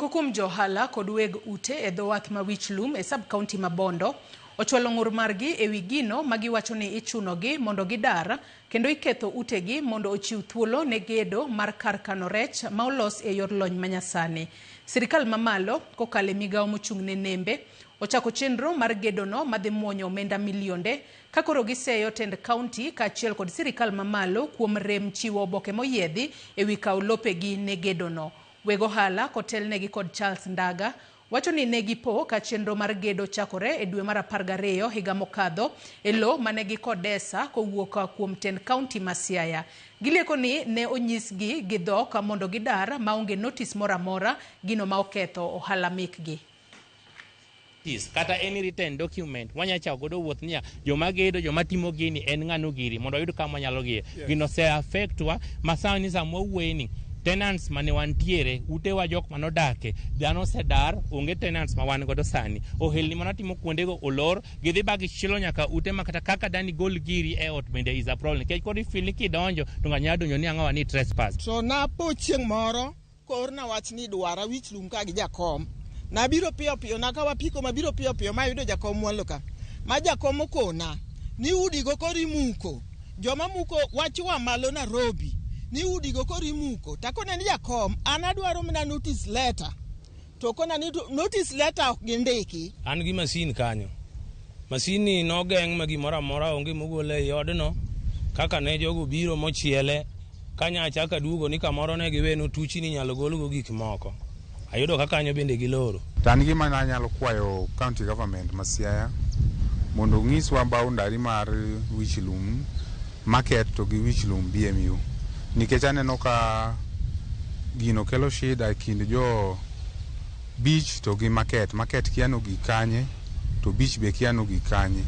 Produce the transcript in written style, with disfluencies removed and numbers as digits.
Moko kuom jo ohala kod weg ute e dho wath ma Wich Lum e sub county ma Bondo ochwalo ng'ur margi e wi gino ma giwacho ni ichunogi mondo gidar kendo iketho utegi mondo ochiw thuolo ne gedo mar kar kano rech ma olos e yor lony manyasani. Sirikal mamalo kokalo e migawo mochung' ne nembe ochako chenro mar gedono madhi muonyo omenda milionde ka koro giseyo tend kaunti kaachiel kod sirikal mamalo kuom rem chiwo oboke moyiedhi e wi kawo lopegi ne gedono. Weg ohala kotelnegi kod Charles Ndaga wacho ni ne gipo ka chenro mar gedo chakore e dwe mar 12 higa mokadho e lo mane gikodesa kowuok kuom tend kaunti ma Siaya. Gilieko ni ne onyisgi gi dhok mondo gidar maonge notis moro amora, gino ma oketho ohala mekgi. Notice kata any written document wanya chako godo wuoth niya joma gedo, joma timo gini en ng'ano giri mondo wayud kama wanyalo gie. Gino ose affect wa ma sani sama wawuoye ni tenants mane wantiere utewa, jok manodake dhano osedar, onge tenants ma wan godo sani. Ohelni manatimo kuondego olor, gidhi ba gichielo nyaka ute ma kata kaka dani gol giri e ot bende is a problem, nikech koro ifeel ni kidonjo to ng'ato nyalo donjo ni ang'owa ni trespass. To napo chieng' moro koorna wach ni dwara Wich Lum ka gi jakom. Nabiro piyo piyo, nakawo apiko mabiro piyo piyo mayudo jakom mwalo ka. Ma jakom okona ni udigo koro imuko. Joma muko wach oa malo Nairobi ni udigo koro imuko. Takone ni jakom, an adwaro mana notice letter. To okona ni notice letter ok gindiki. An gi masin kanyo. Masin ni nogeng' ma gimoro amora onge mogol ei odno. Kaka ne jogo biro mochiele, kanya achako aduogo ni kamoro ne giwe notuchi ni inyalo golgo gik moko. Ayudo ka kanyo bende giloro. To an gima nanyalo kwayo county government ma Siaya mondo onyiswa boundary mar Wich Lum market to gi Wich Lum BMU, nikech aneno ka gino kelo shida e kind jo beach to gi market. Market kia nogik kanye to beach be kia nogik kanye.